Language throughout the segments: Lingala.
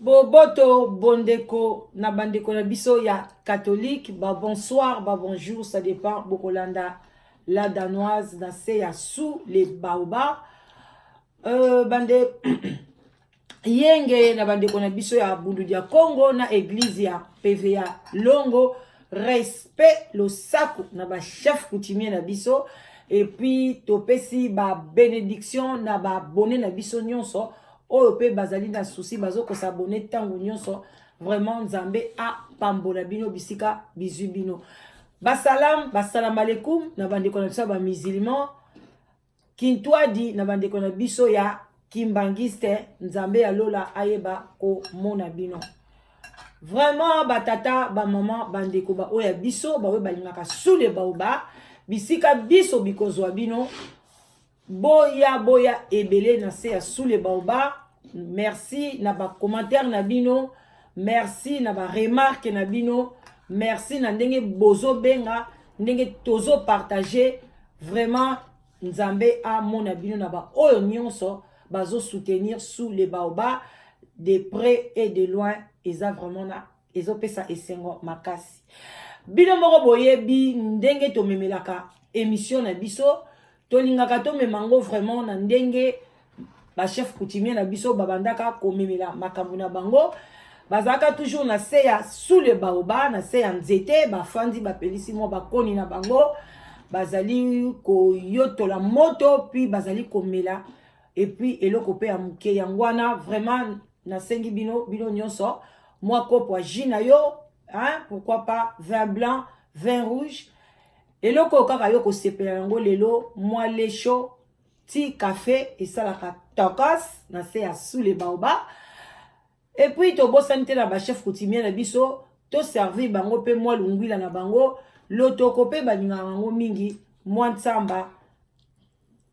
Boboto bondeko na bandeko na biso ya catholique, ba bonsoir, ba bonjour, ça dépend bokolanda La Danoise na se ya sous les baobabs. Bande yenge na bandeko na biso ya Bundu dia Congo na église ya PVA Longo, respect, losako na ba chef coutumier na biso. Et puis topesi ba bénédiction na ba abonné na biso nyonso oyo mpe bazali na souci, bazokos'abonner ntango nyonso. Vraiment, Nzambe apambola bino bisika bizwi bino. Basalam, basalam alekum na bandeko na biso ya bamusulman, kintwadi na bandeko na biso ya kimbangiste. Nzambe ya lola ayeba komona bino. Vraiment, batata, bamama, bandeko baoyo ya biso baoyo balingaka sous le baobab, bisika biso bikozwa bino, boya, boya ebele na se ya sous le baobab. Merci na bacommentaire na bino, merci na baremarque na bino, merci na ndenge bozobenga, ndenge tozopartage. Vraiment, Nzambe amona bino na baoyo nyonso bazosoutenir sous le baobab de près et de loin. Eza vraiment na ezopesa esengo makasi. Bino moko boyebi ndenge tomemelaka émission na biso. Tolingaka tomema yango vraiment na ndenge bachef coutumier na biso babandaka komemela makambo na bango. Bazalaka toujours na se ya sous le baobab, na se ya nzete, bafandi, bapelisi mwa bakoni na bango, bazali koyotola moto, puis bazali komela et puis eloko mpe ya moke. Yango wana vraiment nasengi bino, bino nyonso, mwa kopo ya jus na yo, hein, pourquoi pas vin blanc, vin rouge, eloko oyo kaka yo kosepela yango lelo, mwa lait chaud ti café esalaka tokos na se ya sous le baobab. Et puis tobosani te na bachef coutumier na biso, toservir bango mpe mwa lungwila na bango, lotoko mpe balingaka yango mingi, mwa ntsamba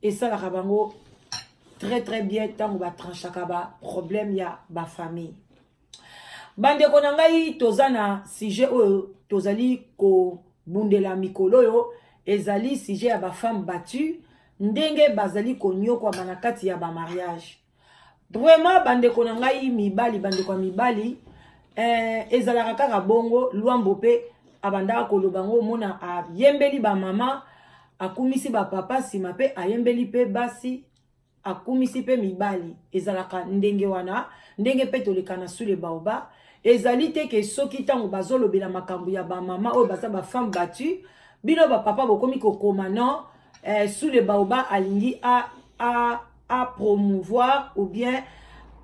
esalaka bango très très bien ntango batranchaka baproblème ya bafamille. Bandeko na ngai, toza na sujet oyo tozali kobundela mikolo oyo, ezali sujet ya bafemme battue, ndenge bazali konyokwama na kati ya bamariage. Vraiment, bandeko na ngai mibali, bandeko ya mibali, ezalaka kaka bongo. Lwambo mpe abandaka koloba ngo, omona ayembeli bamama, akumisi bapapa, nsima mpe ayembeli mpe basi, akumisi mpe mibali. Ezalaka ndenge wana, ndenge mpe toleka na sous le baobab. Ezali te ke soki ntango bazolobela makambo ya bamama oyo baza bafemme battue, bino bapapa bokomi kokoma non, sous le baobab alingi a promouvoir ou bien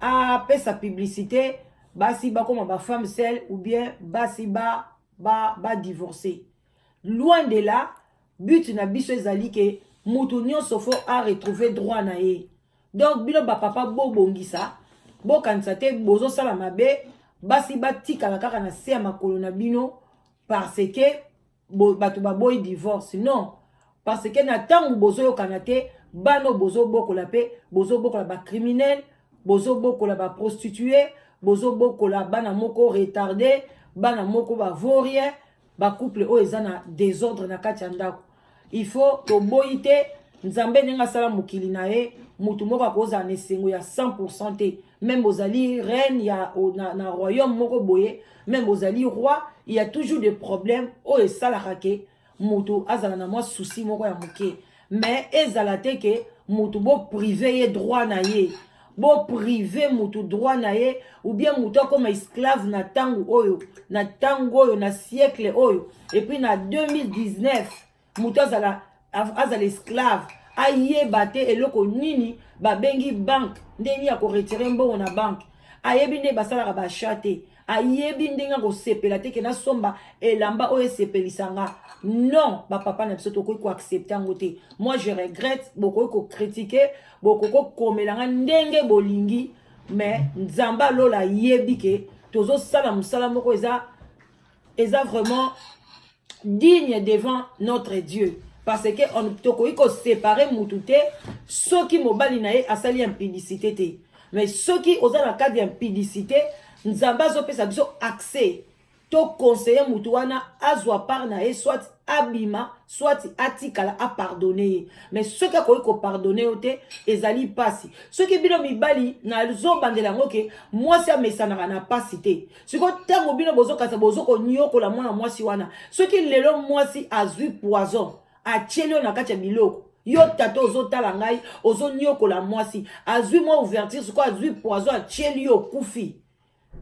apesa publicité basi bakoma bafemme seule ou bien basi ba divorcer. Loin de là. But na biso ezali ke mutu nyonso faut aretrouver droit na ye. Donc bino bapapa, bobongisa, bokanisa te bozosala mabe, basi batikala kaka na se ya makolo na bino parce que bato baboyi divorce. Non, parce que na ntango bozoyokana te, bana bozobokola mpe bozobokola bacriminel, bozobokola baprostitue, bozobokola bana moko retardé, bana moko bavaurien, bacouple oyo eza na désordre na kati ya ndako. Il faut toboyi te. Nzambe ndenge asala mokili na ye, motu moko akozala na esengo ya 100 te. Même ozali reine ya na royaume moko boye, même ozali roi, il y a toujours des problèmes oyo esalaka ke moto azala na mwa souci moko ya moke. Mais ezala te ke moto bopriver ye droit na ye, bopriver motu droit na ye, ou bien motu akoma esclave na ntango oyo, na ntango oyo, na siècle oyo, et puis na 2019, motu azala esclave, ayeba te eloko nini babengi banque, ndenge ya koretirer mbongo na banque, ayebi nde basalaka baachat te, ayebi ndenge akosepela te ke nasomba elamba oyo esepelisa nga. Non, bapapa na biso, tokoki koaccepter yango te. Moi je regrette. Bokoki kocritiquer, bokoki kokomela nga ndenge bolingi, mais Nzambe alola ayebi ke tozosala mosala moko eza vraiment digne devant notre Dieu. Parce que tokoki koséparer mutu te soki mobali na ye asali impudicité te. Mais soki oza na cadre ya impudicité, Nzambe azopesa biso accès toconseiller mutu wana azwa part na ye, soit abima, soit atikala, apardonner ye. Mais soki akoki kopardonner yo te, ezali mpasi. Soki bino mibali, nazobandela yango ke mwasi amesanaka na mpasi te. Sikoyo ntango bino bozokasa, bozokonyokola mwana mwasi wana, soki lelo mwasi azwi poison, atieli yo na kati ya biloko, yo tata ozotala ngai, ozonyokola mwasi, azwi mwa ouverture, sikoyo azwi poison, atieli yo, okufi.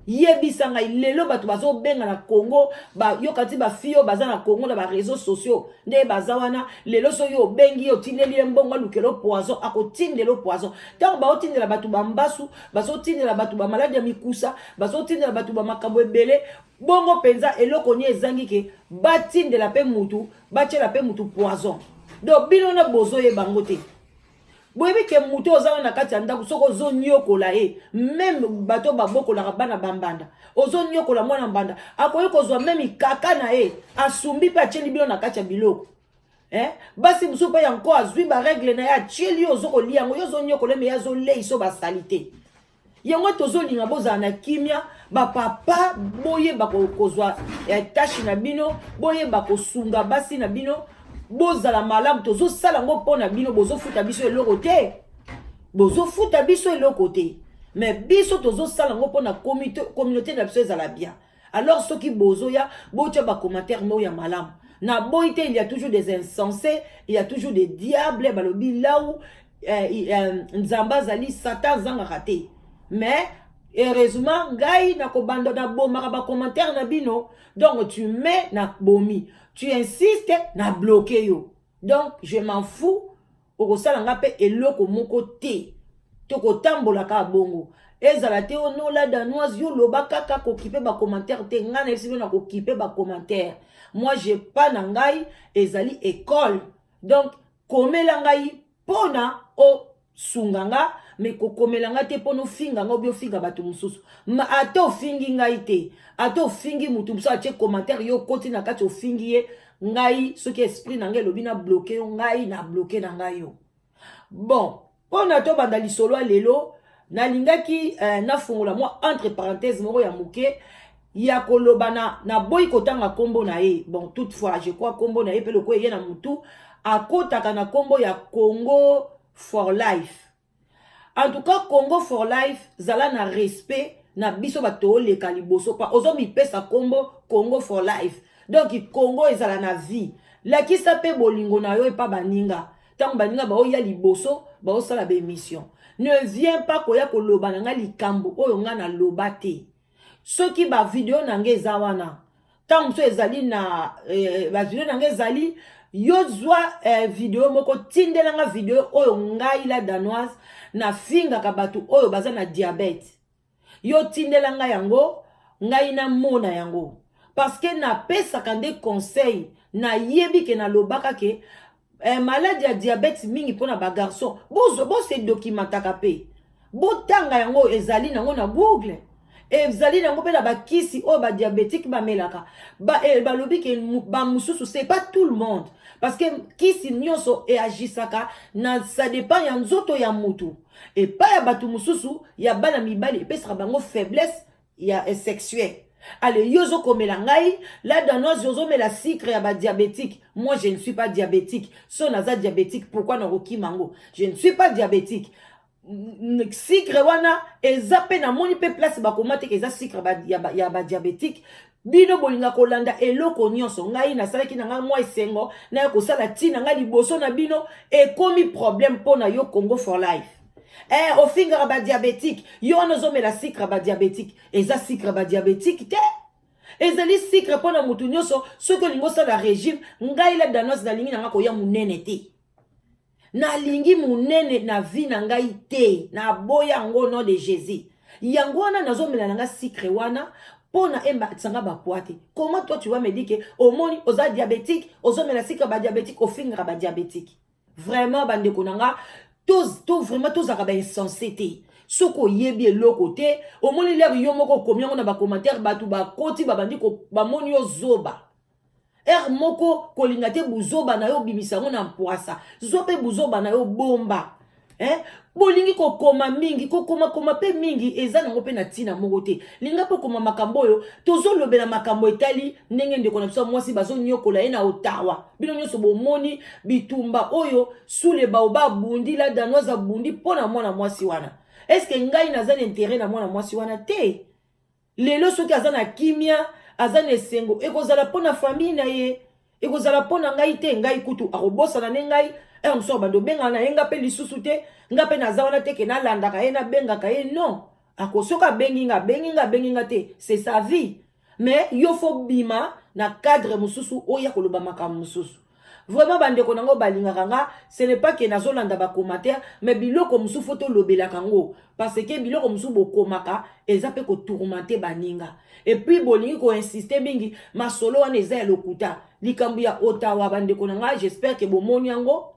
Yebisa ngai, lelo bato bazobenga na Congo, bayoka ti bafille oyo baza na Congo na baréseaux sociaux nde baza wana. Lelo soki obengi ye, otindeli ye mbongo, alukela poison, akotindela poison. Ntango baotindela bato bambasu, bazotindela bato bamaladi ya mikusa, bazotindela bato bamakambo ebele bongo mpenza, eloko ni ezangi ke batindela mpe mutu, batiela mpe mutu poison. Donc bino na bozoyeba yango te. Boyebi ke motu oza wana na kati ya ndako, soki ozonyokola ye, même bato babokolaka bana bambanda, ozonyokola mwana mbanda, akoki kozwa même kaka na ye, asumbi mpe atieli bino na kati ya biloko, eh? Basi mosusu mpe yanko azwi barègles na ye, atieli yo, ozokolia yango, yo ozonyokola, me ye azoleisa basali te. Yango tozolinga bozala na kimia. Bapapa, boyeba kozwa tâche na bino, boyeba kosunga basi na bino, bozala malamu. Tozosala yango mpo na bino. Bozofuta biso eloko te, bozofuta biso eloko te, mais biso tozosala yango mpo na communauté na biso ezala bien. Alors soki bozoya, botya bacommentaire moko ya malamu. Naboyi te, il y a toujours des insensés, il y a toujours des diables. Balobi lau Nzambe azali, Satan azangaka te. Mais heureusement, ngai nakobanda nabomaka bacommentaire na bino. Donc tu mets, na bomi, tu insistes, na bloqué yo. Donc je m'en fous, okosala nga mpe eloko moko te. Tokotambola kaka bongo. Ezala te ono la Danoise, yo loba kaka kokipe bacommentaire te. Ngai nayebisi bino, na kokipe bacommentaire. Moi, je pas na ngai ezali école. Donc komela ngai mpona osunga nga, me kokomela nga te mpona ofinga nga obi ofinga bato mosusu. Ma ata ofingi ngai te, ata ofingi motu mosusu atie commentaire, yo okoti na kati, ofingi ye, ngai soki esprit na ngai elobi na bloquer yo, ngai na bloquer na ngai yo. Bon, mpona tobanda lisolo ya lelo, nalingaki nafungola mwa entre parenthèse moko ya moke ya koloba na naboyi kotanga nkombo na ye. Bon, toutefois, je crois nkombo na ye mpe lokola eye na motu, akotaka na nkombo ya Congo for Life. En tout cas, Congo for Life, zala na respect na biso bato oleka liboso pa ozomipesa nkombo Congo for Life. Donc Congo ezala na vie, lakisa mpe bolingo na yo epa baninga. Ntango baninga baoya liboso, baosala baémission, ne viens pas koya koloba na ngai likambo oyo ngai naloba te. Soki bavideo na ngai eza wana, ntango mosusu ezali na bavideo na ngai ezali, yo zwa video moko, tindelanga video oyo ngai la Danoise nafingaka bato oyo baza na diabète. Yo tindelanga yango, ngai namona yango, parce que napesaka nde conseil. Nayebi ke nalobaka ke maladie ya diabète mingi mpona bagarçon. Bose documentaka mpe botanga yango, ezali nango na Google, ezali nango mpe na bakisi oyo badiabétique bamelaka. Balobi ke bamosusu, c'est pas tout le monde, parce que kisi nyonso eagisaka na, ça dépend ya nzoto ya mutu. Epai ya bato mosusu ya bana mibali, epesaka bango faiblesse ya sexuelle. Ale, yo ozokomela ngai la Danoise, ozomela sucre ya badiabétique. Moi, je ne suis pas diabétique. So naza diabétique, pourquoi nakokima yango? Je ne suis pas diabétique. Sucre wana eza mpe, namoni mpe place bakoma te eza sucre ya badiabétique. Bino bolinga kolanda eloko nyonso. Ngai nasalaki na ngai mwa esengo, naya kosala ntina ngai liboso na bino, ekomi problème mpo na yo Congo for Life. Ofingaka badiabétique, yo wana ozomela sucre ya badiabétique. Eza sucre badiabétique te, ezali sucre mpo na motu nyonso. Soki olingi osala régime, ngai la Danoise nalingi na ngai koya monene te, nalingi monene na vie na ngai te, naboya yango, nom de Jésus. Yango wana nazomela na nga sucre wana mpo na ematisanga bapoids te. Comment toi tu vas me dire ke omoni oza diabétique, ozomela sucre badiabétique, ofingaka badiabétique? Vraiment, bandeko na nga, to vraiment tozalaka bainsensé te. Soki oyebi eloko te, omoni lere yo moko okomi yango na bacommentaire, bato bakoti, babandi, bamoni yo zoba. Heure moko kolinga te buzoba na yo obimisa yango na mpwasa. Zwa mpe buzoba na yo bomba. Eh? Bolingi kokoma mingi, kokomakoma mpe mingi eza nango mpe na ntina moko te. Linga mpe okoma makambo oyo tozolobela, makambo etali ndenge ndeko na biso ya mwasi bazonyokola ye na Ottawa. Bino nyonso bomoni bitumba oyo Sule Baoba abundi, la Danoise abundi mpo na mwana mwasi wana. Eske ngai naza na intérêt na mwana mwasi wana te? Lelo soki aza na kimia, aza na esengo, ekozala mpo na famille na ye, ekozala mpo na ngai te. Ngai kutu akobosana nde ngai ere mosusu, abandi obengana na ye nga mpe lisusu te. Nga mpe naza wana te ke nalandaka ye, nabengaka ye, non. Ako soki abengi nga, abengi nga, abengi nga te, c'est sa vie. Mais yo faut bima na cadre mosusu, oya koloba makambo mosusu. Vraiment, bandeko nango balingaka nga, ce n'est pas ke nazolanda bacommentaire, mais biloko mosusu faut tolobelaka yango, parce que biloko mosusu bokomaka eza mpe kotourmenter baninga. Et puis bolingi koinsister mingi, masolo wana eza ya lokuta. Likambo ya Ottawa, bandeko na ngai, j'espère ke bomoni yango.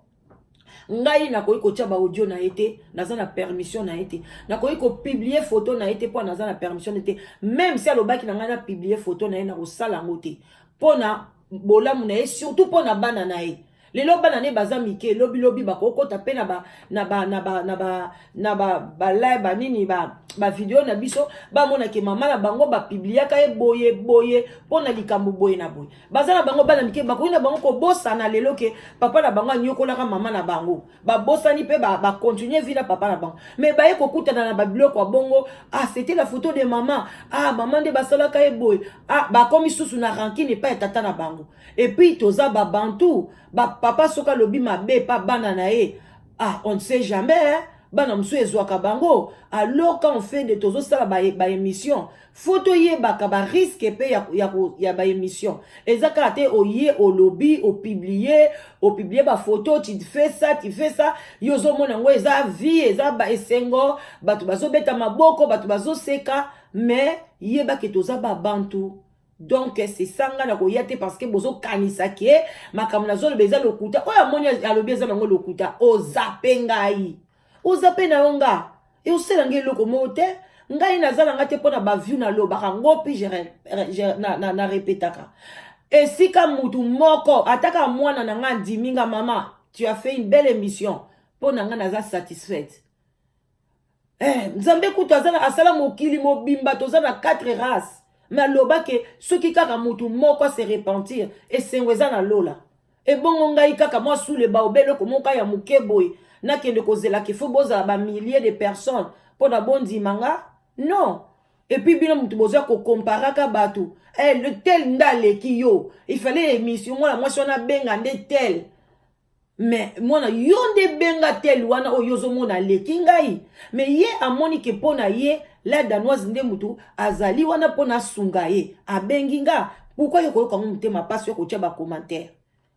Ngai nakoki kotia baaudio na ye te, naza na permission na ye te. Nakoki kopublier photo na ye te, mpo naza na permission na ye te. Même si alobaki na ngai na publier photo na ye, nakosala yango te, mpo na bolamu na ye, surtout mpo na bana na ye. Lelo bana ne baza mike, lobilobi bakokota mpe na ba na ba na ba na ba na ba balai banini, ba bavideo na biso, bamonake mama na bango bapubliaka ye boye boye mpo na likambo boye na boye. Baza na bango bana mike, bakoki na bango kobosana lelo ke papa na bango anyokolaka mama na bango. Babosani mpe bacontinuer vie na papa na bango, mais baye kokutana na babiloko ya bongo: "Ah, c'était la photo de mama. Ah, mama nde basalaka ye boye." Ah, bakomi susu na rancune epai ya tata na bango. Et puis toza babantu, bapapa soki alobi mabe epa bana na ye, ah, on ne sait jamais, hein? Bana mosusu ezwaka bango. Alors quand on fait de tozosala baémission, ba faut toyebaka barisque mpe ya baémission. Eza kaka te oye, olobi, opublier, opublier bafoto, tu fais ça, tu fais ça, yo ozomona yango eza vie, eza esengo, bato bazobeta maboko, bato bazoseka. Mais yebake toza babantu. Donc c'est ça, nga na koya te parce que bozokanisa ke makambo nazoloba eza lokuta. Oyo amoni alobi eza nango lokuta, oza mpe ngai, oza mpe na yo nga osala ngai eloko moko te. Ngai naza na nga te mpo na baview. Nalobaka ngo mpe na répétaka, esika mutu moko ataka mwana na nga andimi nga: "Mama, tu as fait une belle émission." Mpo na nga naza satisfaite. Nzambe kutu asala mokili mobimba, toza na quatre races, mais alobake soki kaka mutu moko ase repentir, esengo eza na lola. Ebongo ngai kaka mwa sule baobe eloko moko ya moke boye, nakende kozelaka faut bozala bamilliers de personnes mpo na bondima nga? Non. Et puis bino motu bozwa kokomparaka bato, le tel nde aleki yo, il fallait émission mwana mwasi wana abenga nde tel. Mais mwana yo nde benga tel wana oyo ozomona aleki ngai, mais ye amoni ke mpo na ye la Danoise nde motu azali wana mpo na asunga ye, abengi nga. Pourquoi yo koyoka ngo motema mpasi yo kotia bacommentaire?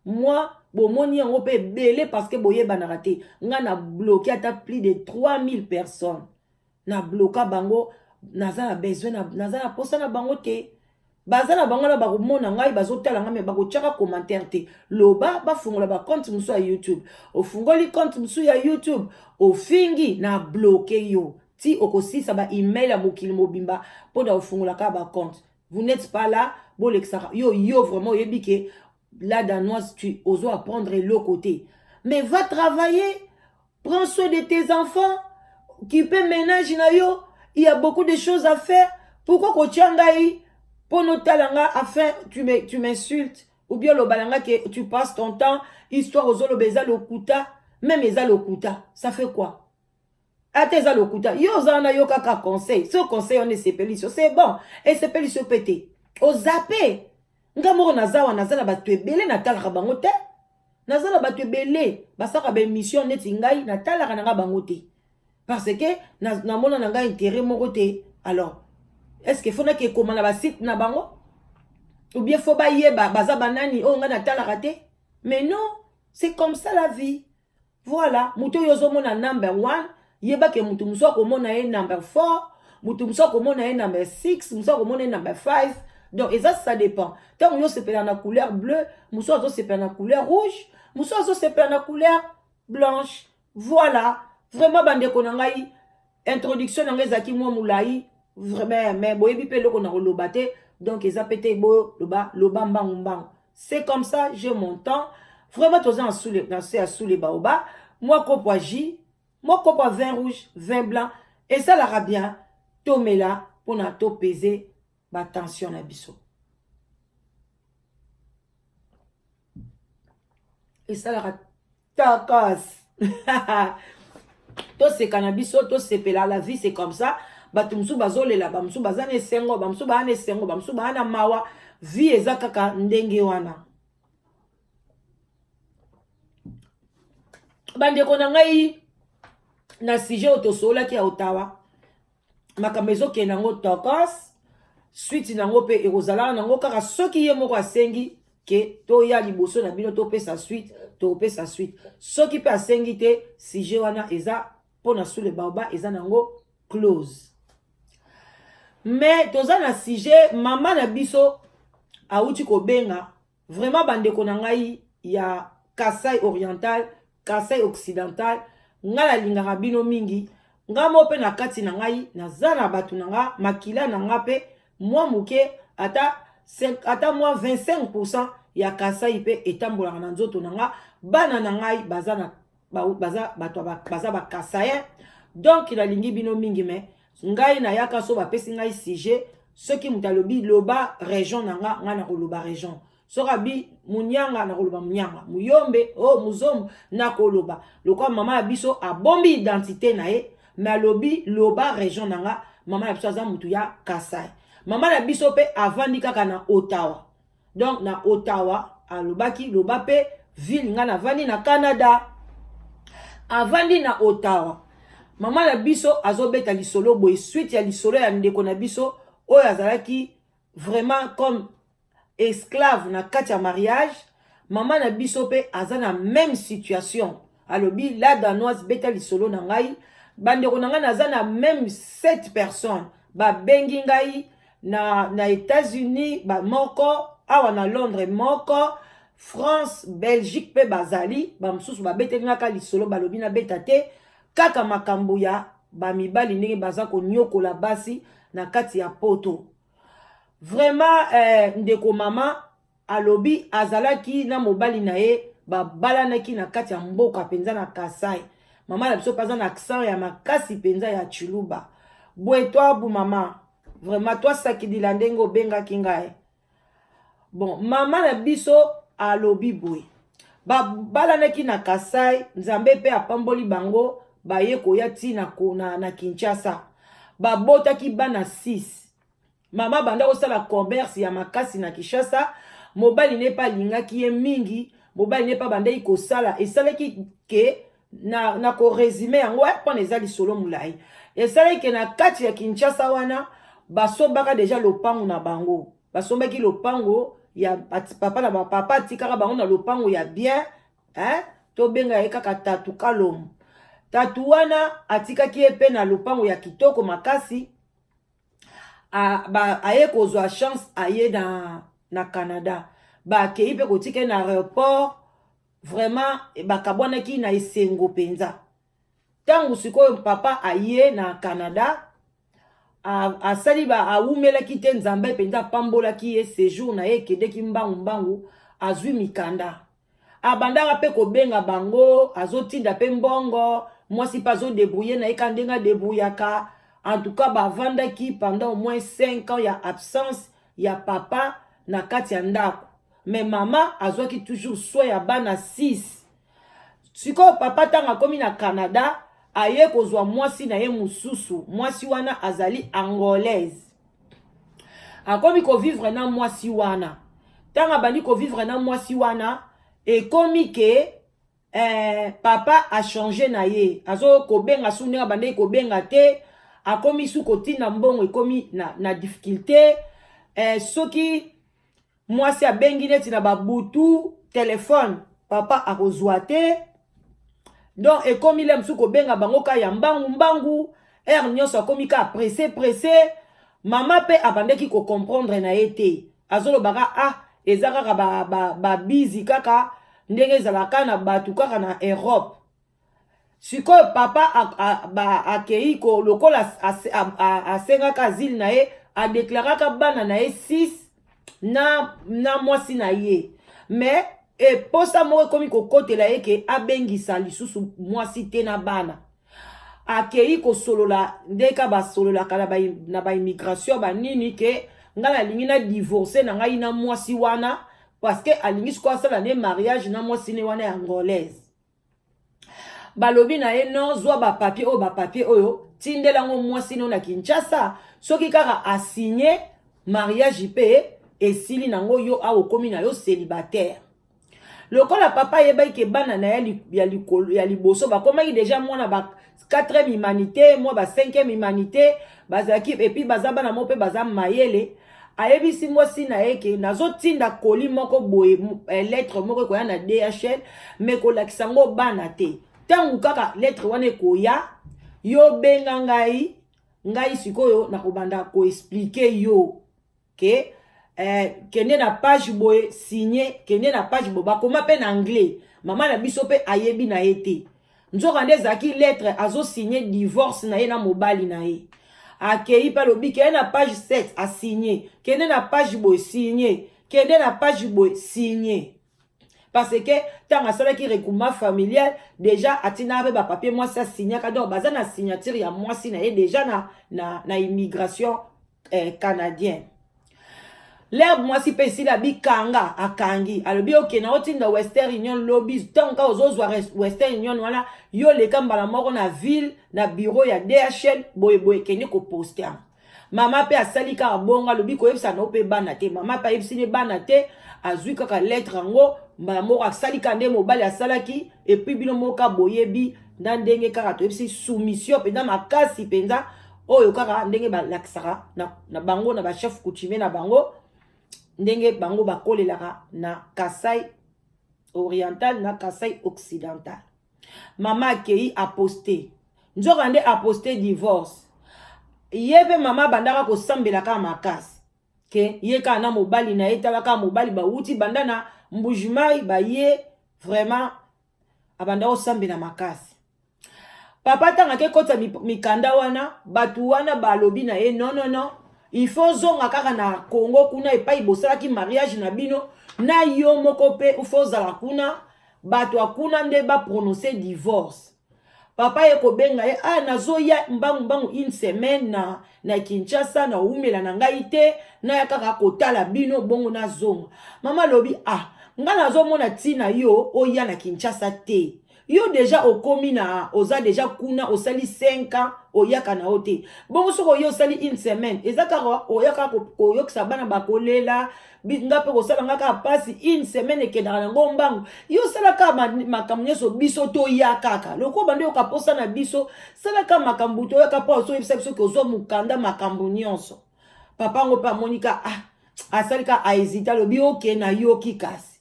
Moi bomoni yango mpe ebele parce que boyebanaka te. Nga na bloqué ata plus de 3000 personnes, na bloqua bango. Naza na besoin, naza na posa na bango te. Baza na bango na bakomona ngai, bazotala ngai, mais bakotiaka commentaire te. Loba bafungola bacompte mosusu ya YouTube. Ofungoli compte mosusu ya YouTube, ofingi, na bloquer yo ti okosisa baemail ya mokili mobimba mpona ofungola kaka bacompte. Vous n'êtes pas là, bolekisaka yo. Yo vraiment oyebi ke la Danoise, tu ozo apprendre eloko te. Mais va travailler, prends soin de tes enfants, occuper ménage na yo. Il y a beaucoup de choses à faire. Pourquoi kotia ngai mpo notala nga afin tu m'insultes ou bien oloba na nga ke tu passes ton temps, histoire ozoloba eza lokuta? Même eza lokuta, ça fait quoi? Ata eza lokuta, yo oza wana, yo kaka conseil. So conseil wana esepelisi yo, c'est bon. Esepelisi yo mpe te, oza mpe. Nga moko naza wana, naza na bato ebele natalaka bango te. Naza na bato ebele basalaka baémission neti ngai, natalaka na nga bango te parce que namona na ngai intérêt moko te. Alors est ce que faut naki ekoma na basite na bango ou bien faut bayeba baza banani oyo ngai natalaka te? Mais non, c'est comme ça la vie. Voilà, moto oyo ozomona number one, yebake motu mosusu akomona ye number 4, motu mosusu akomona ye number 6, mosusu akomona ye number 5. Donc eza, ça dépend. Ntango yo osepela na couleur bleu, mosusu azosepela na couleur rouge, mosusu azosepela na couleur blanche. Voilà, vraiment bandeko na ngai, introduction na ngai ezalaki mwa molai vraiment, mais boyebi mpe eloko na koloba te. Donc eza mpe te boloba loba mbangu mbangu. C'est comme ça, j'ai mon temps. Vraiment toza na sous na se ya sous les baoba. Mwa kopo ya jus, mwa kopo ya vin rouge, vin blanc esalaka bien tomela mpona topese ba tension na biso. Esalaka takas. Toseka na biso, tosepela, la vie c'est comme ça. Bato mosusu bazolela, bamosusu baza na esengo, bamosusu baa na esengo, bamosusu baa na mawa. Vie eza kaka ndenge wana. Bandeko na ngai, na sujet oyo tosololaki ya Ottawa, makambo ezokende yango tokos. Suite nango mpe ekozalaka nango kaka soki ye moko asengi ke toya liboso na bino topesa suite, topesa suite. Soki mpe asengi te, sujet wana eza mpona sous le baoba, eza nango close. Mais toza na sujet mama na biso awuti kobenga. Vraiment bandeko na ngai ya Kasai Oriental, Kasai Occidental, ngai nalingaka bino mingi. Ngai mo mpe na kati na ngai naza na bato na nga, makila na nga mpe mwa moke, ata mwa 25% ya Kasai mpe etambolaka na nzoto na nga. Bana na ngai baza na baza bato baza bakasayen, donc nalingi bino mingi. Me ngai nayaka so bapesi ngai sujet, soki moto alobi loba région na nga, ngai nakoloba région. Soki abi Munyanga, nakoloba Munyanga, Muyombe o oh, Muzombo, nakoloba. Lokola mama ya biso abombi identité na ye, me alobi loba région na nga, mama na biso aza motu ya Kasai. Mama na biso mpe avandi kaka na Ottawa. Donc na Ottawa alobaki loba mpe ville, ngai navandi na Canada, avandi na Ottawa. Mama na biso azobeta lisolo boye, suite ya lisolo ya ndeko na biso oyo azalaki vraiment comme esclave na kati ya mariage. Mama na biso mpe aza na même situation. Alobi: "La Danoise, beta lisolo na ngai." Bandeko na ngai, naza na même 7 personnes babengi ngai na États-Unis bamoko, awa na Londres moko, France, Belgique mpe bazali bamosusu. Babeteli ngaka lisolo, balobi nabeta te kaka makambo ya bamibali, ndenge baza konyokola basi na kati ya Poto. Vraiment ndeko mama alobi azalaki na mobali na ye, babalanaki na kati ya mboka mpenza na Kasai. Mama na biso mpe aza na accent ya makasi mpenza ya Chiluba boye. Twabu mama, vraiment twasakidila ndenge obengaki ngai. Bon, mama na biso alobi boye: babalanaki na Kasai, Nzambe mpe apamboli bango, baye koya ntina na Kinshasa, babotaki bana 6. Mama banda kosala commerce ya makasi na Kinshasa. Mobali ne mpe alingaki ye mingi. Mobali ne mpe abandaki kosala. Esalaki ke na korésumer yango mpona eza lisolo molai, esalaki ke na kati ya Kinshasa wana basombaka déjà lopango na bango. Basombaki lopango ya papa na papa, atikaka bango na lopango ya bien, hein? Tobenga ye kaka Tatu Kalomo. Tatu wana atikaki ye mpe na lopango ya kitoko makasi. Aye kozwa chance, aye na Canada, bakei mpe kotika ye na aéroport. Vraiment bakabwanaki na esengo mpenza. Ntango sikoyo papa aye na Canada, asali ba awumelaki te, Nzambe mpenza apambolaki ye. Séjour na ye ekendeki mbangu mbangu, azwi mikanda. Abandaka mpe kobenga bango, azotinda mpe mbongo, mwasi mpe azodébrouiller na ye ka ndenge adébrouillaka. En tout cas bavandaki pendant au moins 5 ans ya absence ya papa na kati ya ndako, mais mama azwaki toujours soin ya bana 6. Sikoyo papa, ntango akomi na Canada, aye kozwa mwasi na ye mosusu. Mwasi wana azali Angolaise. Akomi kovivre na mwasi wana. Ntango abandi kovivre na mwasi wana, ekomi ke papa achanger na ye, azokobenga su ndenge abandaki kobenga te. Akomi su kotinda mbongo, ekomi na difficulté. Soki mwasi abengi neti na babutu, telefone papa akozwa te. Donc ekomi le mosusu kobenga bango ka ya mbangu mbangu, heure nyonso akomi ka pressé pressé. Mama mpe abandaki kocomprendre na ye te, azolobaka: "Ah, eza kaka babizi ba, ba kaka ndenge ezalaka na bato kaka na Europe." Sikoyo papa akei lokola asengaka asile na ye, adeklaraka bana na ye 6 na mwasi na ye. Mais eposa moko ekomi kokotela ye ke abengisa lisusu mwasi te na bana. Akei kosolola ndeka basololaka na baimmigration banini ke ngai nalingi na divorce na ngai na mwasi wana, parce que alingi sikoyo asala ne mariage na mwasi ne wana ya angolaise. Balobi na ye: "Non, zwa bapapier oyo, bapapier oyo, tindelango mwasi no na Kinshasa. Soki kaka asigne, mariage mpe esili nango, yo awa okomi na yo célibataire." Lokola papa ayebaki ke bana na ye ya liboso bakomaki déjà mwana ba 4e humanité, mwa ba 5e humanité bazalaki, et puis baza bana moko mpe baza mayele, ayebisi mwasi na ye ke nazotinda colis moko boye, lettre moko ekoya na DHL, mais kolakisa yango bana te. Ntango kaka lettre wana ekoya, yo benga ngai. Ngai sikoyo nakobanda koexpliquer yo ke kende na page boye, signe, kende na page boye. Bakoma mpe na anglais, mama na biso mpe ayebi na ye te. Nzoka nde ezalaki lettre azosigne divorce na ye na mobali na ye. Akei mpe alobi: "Kende na page 7, asigne, kende na page boye, signe, kende na page boye, signe." Parce que ntango asalaki regroupement familial, déjà atindaka mpe bapapier, mwasi asignaka. Donc baza na signature ya mwasi na ye déjà na immigration canadien. L'heure mwasi mpe esili, abikanga, akangi, alobi: "Oke, na otinda Western Union lobi. Ntango kaka ozozwa Western Union wana, yo leka mbala moko na ville, na bureau ya DHL boyeboye, kende koposte yango." Mama mpe asali kaka bongo. Alobi: "Koyebisa na yo mpe bana te." Mama mpe ayebisi ne bana te. Azwi kaka lettre yango mbala moko, asali kaka nde mobali asalaki. Et puis bino moko boyebi na ndenge kaka toyebisi, soumission mpenza makasi mpenza, oyo kaka ndenge balakisaka na bango, na bachef coutumier na bango, ndenge bango bakolelaka na Kasai Oriental, na Kasai Occidental. Mama akei aposte, nzoka nde aposte divorce. Ye mpe mama abandaka kosambela kaka makasi ke ye kaka na mobali na ye. Tala kaka mobali, bawuti banda na Mbujimai, baye vraiment, abanda kosambela makasi. Papa, ntango ake kota mikanda wana, bato wana balobi na ye: "Non, non, non, il faut ozonga kaka na Congo kuna epai bosalaki mariage na bino na yo moko mpe, il faut ozala kuna, bato ya kuna nde baprononce divorce." Papa ye kobenga ye: "Ah, nazoya mbangu mbangu une semaine na Kinshasa, na umela na ngai te, naya kaka kotala bino, bongo nazonga." Mama alobi: "Ah, ngai nazomona ntina yo oya na Kinshasa te. Yo déjà okomi na, oza déjà kuna, osali 5 ans, oyaka na yo te. Bongo soki oye, osali une semaine, eza kaka oya kaka koyokisa bana, bakolela nga mpe kosala nga kaka mpasi. Une semaine ekendaka nango mbangu. Yo osala kaka makambo nyonso, biso toya kaka lokola bando yoka posa na biso. Sala kaka makambo, toyaka mpo ozoyebisa biso ke ozwa mokanda, makambo nyonso." Papa yango mpe amoni ka, ah, asali ka ahésite, alobi: "Oke, nayoki." Kasi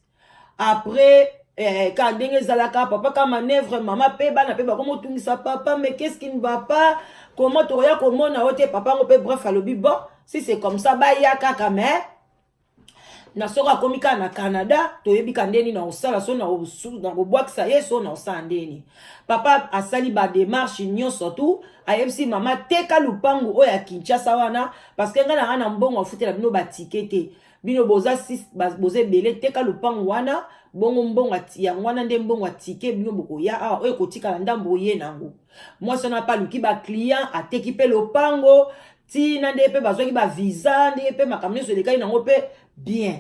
après ka ndenge ezalaka, papa ka manœuvre, mama mpe bana mpe bakomotungisa papa: "Mais qu'est-ce qui ne va pas? Comment tokoya komona yo te?" Papa yango mpe, bref, alobi: "Bon, si c'est comme ça, baya kaka, mais na soki akomi kaka na Canada, toyebi ka ndeni na kosala, so na kobwakisa ye, so na kosala ndeni." Papa asali badémarche nyonso tu, ayebisi mama: "Teka lupangu oyo ya Kinshasa wana, parce que ngai na ngai na mbongo afutela bino batike te. Bino boza six, boza ebele. Teka lupangu wana, bongo mbongo yango wana nde mbongo atike bino bokoya awa. Oyo ekotikala ndambo, oye nango." Mwasi wana mpe aluki baclient, ateki mpe lopango, ntina nde mpe bazwaki bavisa, ndenge mpe makambo nyonso elekaki nango mpe bien.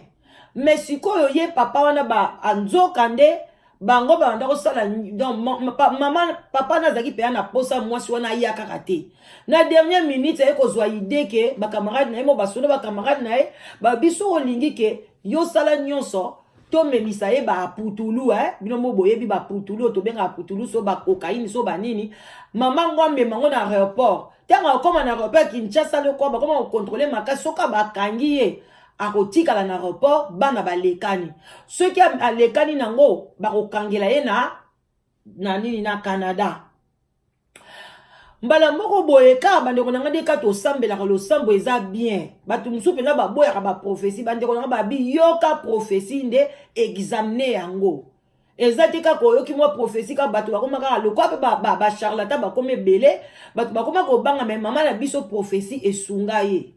Mais sikoyo ye papa wana anzoka nde bango babanda kosala. Donc mama, papa na azalaki mpenza na posa mwasi wana aya kaka te. Na dernière minute, aye kozwa idée ke bacamarade na ye mo basoda, bacamarade na ye babiso olingi ke yosala nyonso, tomemisa ye baputulu, eh? Bino mo boyebi baputulu oyo tobengaka putulu, so bacocaïne, so banini. Mama ngo amema ngo na aéroport. Ntango akóma na aéroport ya Kinshasa, lokwa bakóma kocontrôler makasi. Soki bakangi ye, akotikala na aéroport. Bana balekani, soki alekani nango, bakokangela ye na nini, na Canada. Mbala moko boye kaka, bandeko na nga, nde kaka tosambelaka, losambo eza bien. Bato mosusu mpenza baboyaka baprophétie. Bandeko na nga, babi yoka prophétie nde examine yango. Eza te kaka oyoki mwa prophétie kaka, bato bakoma kaka lokwa mpe bacharlatan, bakoma ebele, bato bakoma kobanga. Mais mama na biso, prophétie esunga ye.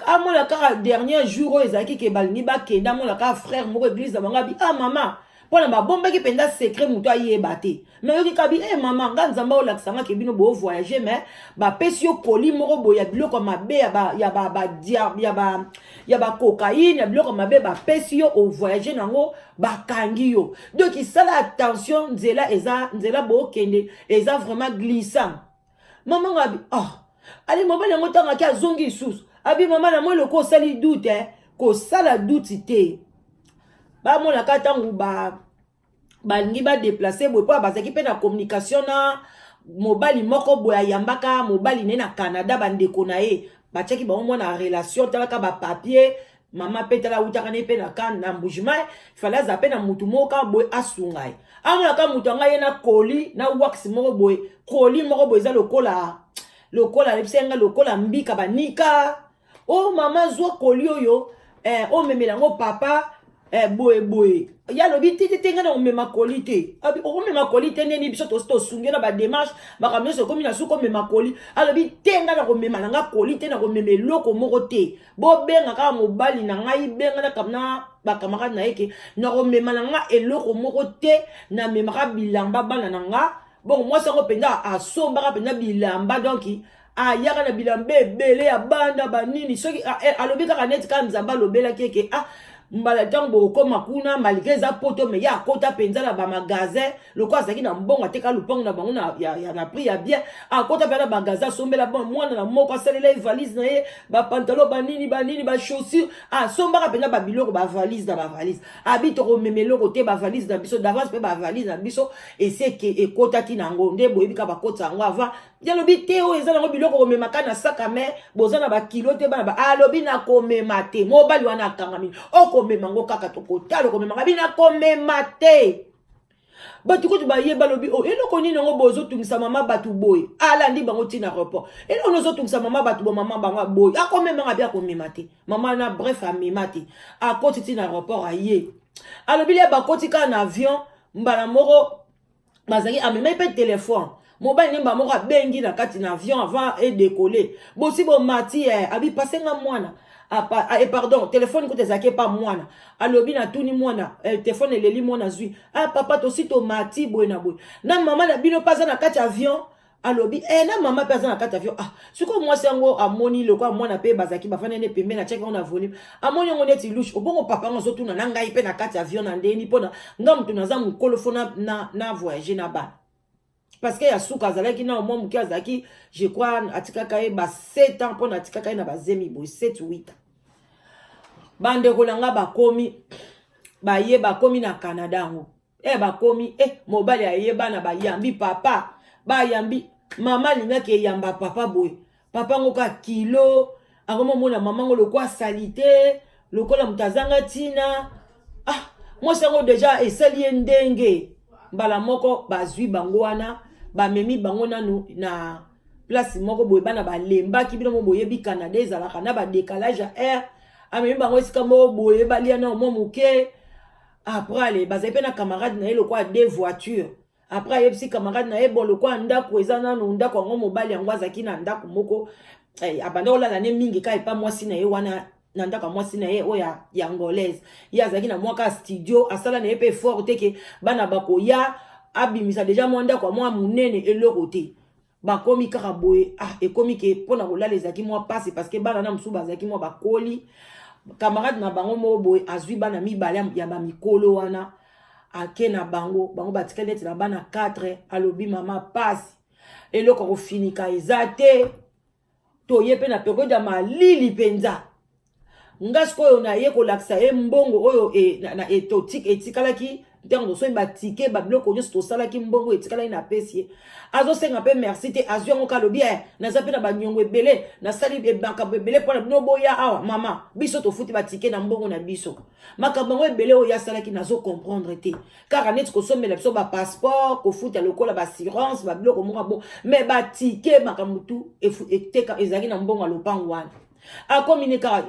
Amona kaka dernier jour oyo ezalaki ke balingi bakende, amona kaka frère moko église na bango, abi: "Ah mama," mpona babombaki mpenza secret, moto ayeba te. Mais oyoki kabi: "E mama, nga Nzambe olakisa nga ke bino bovoyage, mais bapesi yo colis moko boye ya biloko ya mabe, ya bacocaïne, ya biloko ya mabe. Bapesi yo, ovoyage nango, bakangi yo. Donc sala attention, nzela eza nzela bookende eza vraiment glissant." Mama nga abi: "Oh." Ali mobali yango, ntango aki azongi lisusu, abi: "Mama, na moi loko osali doute, kosala doute te." Bamonaka ntango balingi badéplacer boye, mpo bazalaki mpe na communication na mobali moko boye ayambaka mobali na ye na Canada. Bandeko na ye batiaki bango mwana relation, talaka bapapier. Mama mpe tala, awutaka ne mpe na kan na Mbujimai, fale aza mpe na mutu moko kaka boye asunga ye. Amonaka mutu anga ye na colis na wax moko boye, colis moko boye eza lokola ayebisa nga lokola mbika banika. "O mama, zwa colis oyo, omemela yango papa boye boye." Ye alobi: "Te, te, te, ngai na komema colis te." Abi: "Okomema colis te ndeni? Biso tosi tosungi na badémarche, makambo nyonso ekomi na suki, omema colis." Alobi: "Te, ngai na komema na nga colis te, na komema eloko moko te. Bobenga kaka mobali na ngai, benga na bacamarade na ye ke na komema na nga eloko moko te, namemaka bilamba bana na nga." Bongo mwasi yango mpenza asombaka mpenza bilamba, donc ayaka na bilamba ebele ya bana banini. Soki alobi kaka neti kaka Nzambe alobelaki eke: "Ah, mbala ntango bokokóma kuna, malgré eza poto, mais ye akota mpenza na bamagasin." Lokola azalaki na mbongo, ateka lupango na bango na prix ya bien, akota mpenza na magasin, asombela bon mwana na moko, asalela ye valise na ye, bapantalon, banini banini, bachaussure. Asombaka mpenza babiloko, bavalise na bavalise. Abi: "Tokomema eloko te, bavalise na biso d'avance mpe bavalise na biso esi ekotaki nango nde boyebi kaka bakotisa yango avant." Ye alobi: "Te, oyo eza nango biloko komemaka na saka me boza na bakilo te, bana ba." Alobi: "Nakomema te." Mobali wana akangami: "Okomema ngo kaka, tokotala okomemaka." Bi: "Nakomema te." Bato kutu baye, balobi: "O, eloko nini yango bozotungisa mama bato boye?" Alandi bango ntina aéroport: "Eloko nini ozotungisa mama bato bo?" Mama bango boye akomemanga, bi akomema te. Mama na bref, amema te. Akoti ntina aéroport, aye, alobi lie bakoti kaka na avion, mbala moko bazalaki, amemai mpe telefone. Mobali nemba moko abengi na kati na avion avant edécoller: "Bosi bomati?" Abi: "Pasenga mwana." Pardon, telefone kuta ezalaki epa mwana. Alobi: "Natuni mwana, telefone eleli." Mwana zwi: "Ah papa, tosi tomati boye na boye, na mama na bino mpe aza na kati ya avion." Alobi: "Na mama mpe aza na kati ya avion." Ah, sikoyo mwasi yango amoni lokola mwana mpe bazalaki bafandi nde pembeni, atiaki yango na volume, amoni yango neti louche. Obongo papa yango azotuna na ngai mpe na kati ya avion na ndeni, mpona nga motu naza mokolo, fo na voyage na bana, parce que ya suka azalaki na mwa moke, azalaki, je crois, atikaka ye ba 7 ans, mpona atikaka ye na bazemi boye 7 8 ans. Bandeko na nga, bakomi, baye bakomi na Canada yango, bakomi, mobali aye, bana bayambi papa, bayambi mama. Alingaki eyamba papa boye, papa ngo ka kilo akomomona mama ngo lokola asali te, lokola moto azanga ntina. Ah, mwasi yango déjà esali ye ndenge. Mbala moko bazwi bango wana, bamemi bango nanu na place moko boye. Bana balembaki, bino mo boyebi Canada ezalaka na badécalage ya heure. Amemi bango esika moko boye, balia na mwa moke. Après, ale bazali mpe na camarade na ye, lokola deux voitures. Après ayebisi camarade na ye: "Bon, lokola ndako eza nanu ndako yango." Mobali yango azalaki na ndako moko, abanda kolala ne mingi kaka epa mwasi na ye wana, na ndako ya mwasi na ye oyo ya angolaise. Ye azalaki na mwa ka studio, asala na ye mpe effort te ke bana bakoya, abimisa déjà mwa ndako ya mwa monene, eloko te. Bakomi kaka boye. Ah, ekomi ke mpona kolala ezalaki mwa pasi, parce que bana na mosusu bazalaki mwa bakoli. Camarade na bango moko boye azwi bana mibale ya bamikolo wana, ake na bango. Bango batikali neti na bana 4. Alobi: "Mama, pasi, eloko kofinika eza te, toye mpe na période ya malili mpenza. Nga sikoyo naye kolakisa ye mbongo oyo etikalaki ntango tosombi batike, babiloko nyonso tosalaki, mbongo etikalaki, napesi ye. Azosenga mpe merci te, azwi yango." Kalobi: "Naza mpe na baniongo ebele, nasali makambo ebele mpona bino boya awa. Mama, biso tofuti batike na mbongo na biso." Makambo yango ebele oyo asalaki, nazocomprendre te. Kaka neti kosombela biso bapasseport, kofuta lokola baassurance, babiloko moko bon, mais batike, makambo tu ezalaki na mbongo ya lopango wana. Akomi ne kaka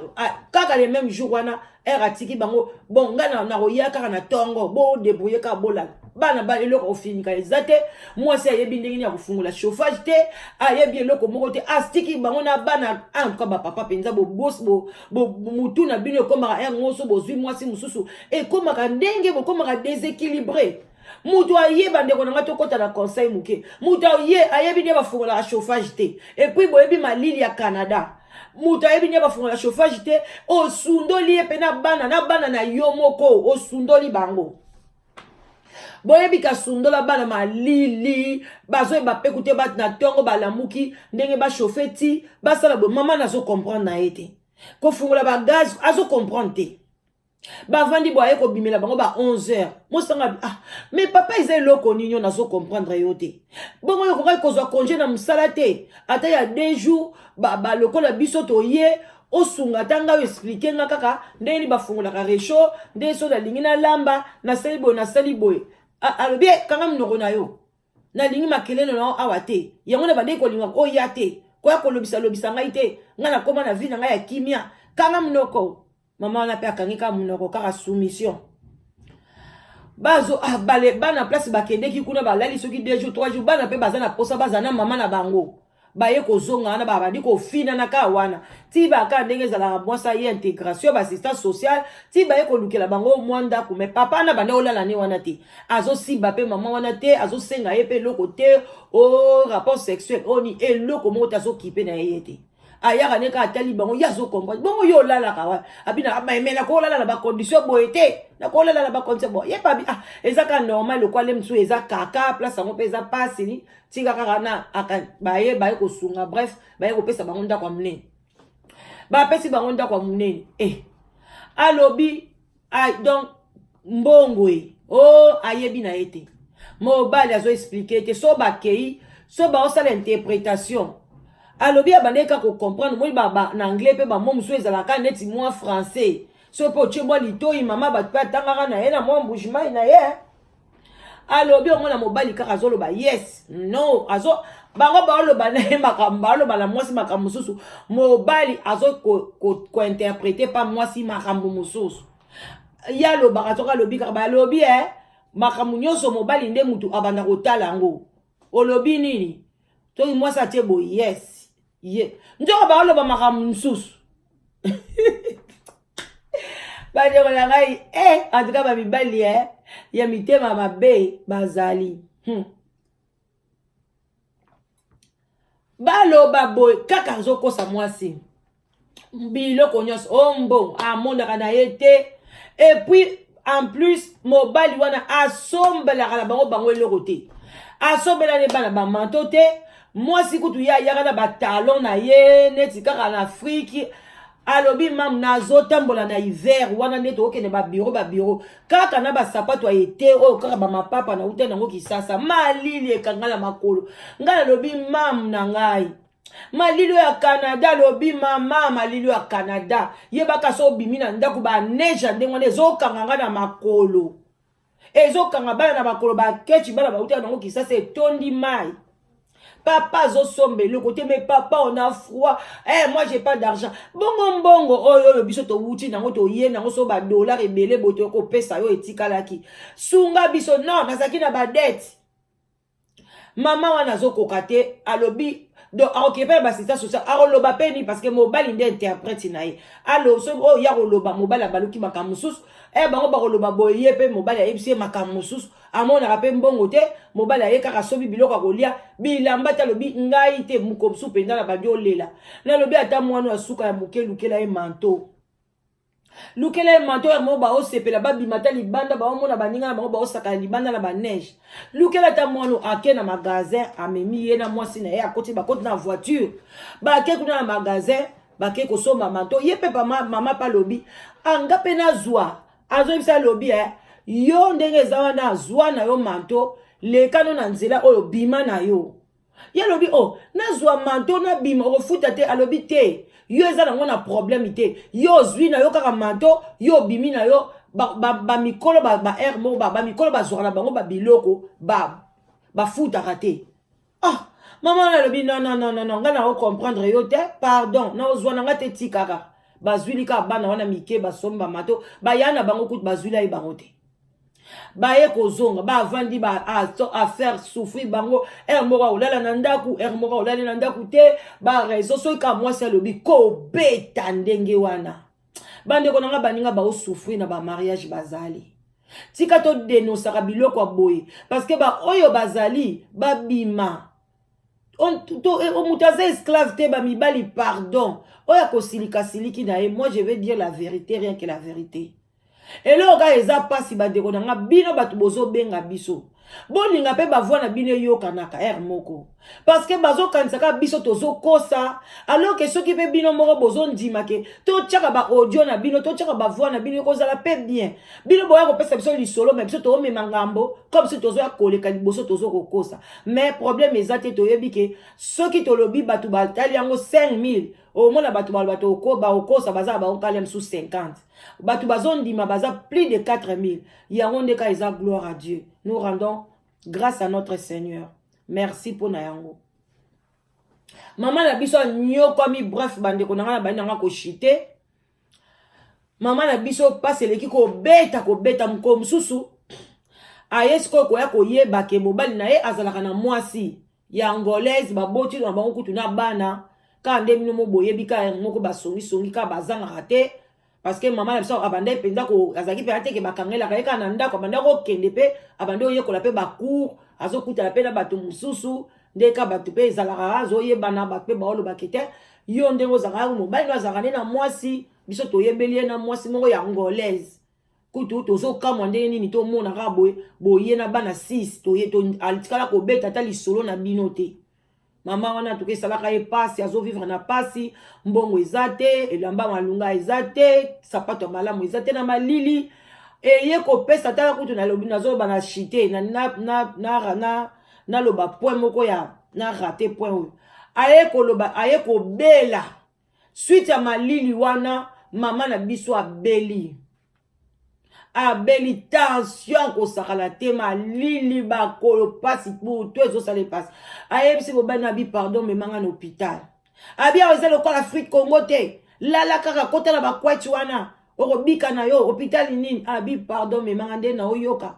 kaka le même jour wana, ere atiki bango: "Bon, ngai nakoya kaka na ntongo, bodébrouiller kaka, bolala." Bana ba eloko kofinika eza te. Mwasi ayebi ndenge nini ya kofungola chauffage te, ayebi eloko moko te, astiki bango na bana. En tout cas bapapa mpenza bobos bo, bo, mutu na bino ekomaka ya ngoso, bozwi mwasi mosusu ekomaka ndenge bokomaka déséquilibré. Moto aye, bandeko na ngai, tokɔta na conseil moke. Moto aye ayebi nde bafungolaka chauffage te, et puis boyebi malili ya Canada. Moto ayebi nde bafungola chauffage te, osundoli ye mpe na bana, na bana na yo moko osundoli bango. Boyebi kasundola bana malili, bazoyeba mpe kute bato na ntongo balamuki ndenge bachauffe ti basala boye. Mama nazocomprendre na ye te, kofungola bagaz azocomprendre te. Bavandi boye, aye kobimela bango ba 11 heures. Mosanga: "Ah, mais papa, eza eloko nini oyo? Nazocomprendre yo te. Bongo yo okokaki kozwa congé na mosala te, ata ya 2 jours, balokola biso toye osunga ata ngai, oexpliquer nga kaka ndenge nini bafungolaka réchaud, ndenge so nalingi nalamba, nasali boye, nasali boye." Alobi: "Kanga monoko na yo, nalingi makelele na yo awa te. Yango na bandeki kolinga oya te, koya kolobisa-lobisa ngai te. Ngai nakóma na vie na ngai ya kimia, kanga monoko." Mama wana mpe akangi kaka monoko, kaka soumission. Bazo, ah, bale bana place bakendeki kuna, balali soki 2 jours, 3 jours. Bana mpe baza na posa baza na mama na bango. Baye kozonga wana, babandi kofinana kaka wana ti baka ndenge ezalaka. Mwasi aye intégration, baassistance sociale ti baye kolukela bango mwa ndako. Mais papa na banda olala ne wana te, azosimba mpe mama wana te, azosenga ye mpe eloko te, o rapport sexuel oni eloko moko te, azokipe na ye te. Ayaka ne kaka atali bango, ye azocomprendre. "Bongo yo olalaka wa?" Abina: "Me nakolala na bacondition boye te, nakolala na bacondition boye." Ye pabi: "Ah, eza kaka normal, lokwale mosusu eza kaka place yango mpe eza pasi, tika kaka na." Baye baye kosunga, bref, baye kopesa bango ndako ya monene. Bapesi bango ndako ya monene. Alobi donc mbongo e o oh, ayebi na ye te. Mobali azoexpliquer te, so bakei so baosala interprétation. Alobi abandeki kaka kocomprendre moi na anglais, mpe bamo mosusu ezalaka neti mwa français. So mpe otie mwa litoi, mama bato mpe atangaka na ye na mwa mbujimai na ye. Alobi omona mobali kaka azoloba yes, no, azo bango baoloba na ye makambo, baoloba na mwasi makambo mosusu, mobali azo kointerpréter pa mwasi makambo mosusu. Ye alobaka, soki alobi kaka, balobi e makambo nyonso, mobali nde mutu abanda kotala yango. Olobi nini? Soki mwasi atie boye yes, ye nzoka baoloba makambo mosusu. Bandeko na ngai, en tout cas bamibali ya mitema mabe bazali. Baloba boye kaka, azokosa mwasi biloko nyonso, o mbongo amonaka na ye te. Et puis en plus mobali wana asombelaka na bango bango eloko te, asombela ne bana bamanteau te. Mwasi kutu ye ayaka na batalon na ye neti kaka na Afrike. Alobi: "Mamu, nazotambola na hiver wana nde tokokende babureau, babureau kaka na basapato ya ete oyo kaka bamapapa na uta nango Kisasa, malili ekanga na makolo ngai." Alobi: "Mamu na ngai, malili oyo ya Canada." Alobi: "Mama, malili oyo ya Canada, yebaka so obimi na ndako, baneige ndenge wana ezokanga ngai na makolo, ezokanga bana na makolo, bakechi bana bauta nango Kisasa etondi mai. Papa azosomba eloko te. Mais papa, on a froid. Moi j'ai pas d'argent." "Bongo mbongo oyo oyo biso towuti nango, toye nango, so badollar ebele boye tokopesa yo, etikalaki, sunga biso." "Non, nazalaki na badettes." Mama wana azokoka te. Alobi donc akoki mpe na baassistance sociale, akoloba mpe nini? Parce que mobali nde interprète na ye. Alo soki oyo ya koloba, mobali abaluki makambo mosusu. Bango bakoloba boye, ye mpe mobali ayebisi ye makambo mosusu. Amonaka mpe mbongo te. Mobali aye kaka asomi biloko ya kolia, bilamba te. Alobi: "Ngai te, moko mosusu mpenza na bandi olela." Nalobi: "Ata mwana ya suka ya moke, lukela ye manteau, lukela ye manteau ya moko, baosepela, babima ata libanda, baomona baninga na bango baosakala libanda na baneige. Lukela ata mwana." Ake na magasin, amemi ye na mwasi na ye, akoti, bakoti na voiture, bake kuna na magasin, bake kosomba manteau. Ye mpe mama mpe alobi: "Anga mpe nazwa." Azoyebisa, alobi: "Yo ndenge eza wana, azwa na yo manteau, lekano na nzela oyo, bima na yo." Ye alobi: "Oh, nazwa manteau nabima, okofuta te?" Alobi: "Te, yo eza nango na problème te. Yo ozwi na yo kaka manteau, yo obimi na yo." Bamikolo ba aire moko, bamikolo bazwaka na bango babiloko, bafutaka te. Ah, mama wana alobi: "Non, non, non, non, non, ngai nakocomprendre yo te, pardon, naozwa na ngai te." Tikaka bazwili kaka bana wana mike, basombi bamanteau, baya na bango kutu bazwila ye bango te. Baye kozonga, bavandi ba affaire souffrir bango. Heure moko akolala na ndako, heure moko akolala na ndako te. Baraison soki kaka mwasi alobi kobeta ndenge wana. Bandeko na nga, baninga baosouffrir na bamariage bazali. Tika todenosaka biloko ya boye, parce que baoyo bazali babima. Moto aza esclave te. Bamibali, pardon, oyo akosilika siliki na ye. Moi, je vais dire la vérité, rien que la vérité. Eloko kaka eza mpasi, bandeko na nga, bino bato bozobenga biso, bolinga mpe bavoix na bino eyokanaka heure moko, parce que bazokanisa kaka biso tozokosa, alors que soki mpe bino moko bozondima ke totiaka baaudio na bino, totiaka bavoix na bino, ekozala mpe bien. Bino boya kopesa biso lisolo, mais biso toomema ngambo comme si tozoya koleka liboso, tozokokosa. Mais problème eza te. Toyebi ke soki tolobi, bato batali yango 5000, omona bato baloba bakokosa, baza na bango kala mosusu 50. Bato bazondima baza plus de 4000. Yango nde kaka eza gloire à Dieu. Nous rendons grâce à notre Seigneur. Merci mpona yango. Mama na biso anyokwami. Bref, bandeko na ngai, na bandi na nga koshite. Mama na biso, mpasi eleki, kobeta kobeta. Mokolo mosusu aye sikoyo koya koyeba ke mobali na ye azalaka na mwasi ya Angolaise, baboti na bango kutu na bana. Kaka nde bino mo boyebi, kaka moko basongisongi kaka bazangaka te, parce que mama na biso abandaki mpenza, azalaki mpenza te ke bakangelaka ye kaka na ndako. Abandaki kokende mpe abandi oyekola mpe bacours, azokutana mpe na bato mosusu. Nde ka bato mpe ezalaka, azoyebana, bato mpe baolobaki te: yo ndenge ozalaka, mobali no azalaka nde na mwasi. Biso toyebeli ye na mwasi moko ya Angolaise. Kutu tozokamwa ndenge nini tomona kaka boye boye na bana 6, atikala kobeta ata lisolo na bino te. Mama wana tuka esalaka ye pasi, azovivre na pasi. Mbongo eza te, elamba malunga eza te, sapato ya malamu eza te, na malili eye kopesa. Tala kutu nalobi, nazoloba na chite, naloba point moko ya na rate point oyo aye koloba. Aye kobela suite ya malili wana. Mama na biso abeli, abeli tension, kosakala te, malili, bakolo pasi, butu ezosala epasi. Ayebisi mobali na abi: "Pardon, memanga na hôpital." Abi: "Awa eza lokola Afrique Congo te, lala kaka, kota na bakweti wana, okobika na yo. Hôpital nini?" Abi: "Pardon, memanga nde naoyoka,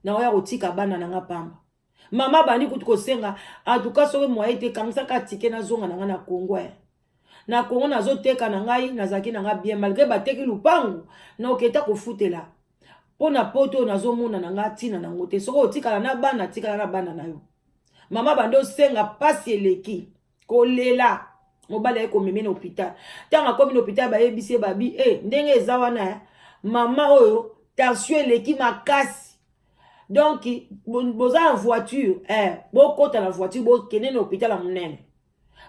naoya kotika bana na nga pamba." Mama bandi kutu kosenga atuka soki moye te, kangisaka tike, nazonga na nga na Congo. Na Congo nazoteka na ngai, nazalaki na nga bien malgré bateki lupangu na oketa kofutela mpo na poto oyo nazomona na nga ntina nango te. Soki otikala na bana, tikala na bana na yo. Mama bandi osenga, pasi eleki, kolela. Mobali aye komeme na hôpital. Ntango akomi na hôpital, bayebisi ye, babi e ndenge eza wana, mama oyo tension eleki makasi, donc boza na voiture, bokɔta na voiture, bokende na hôpital ya monene.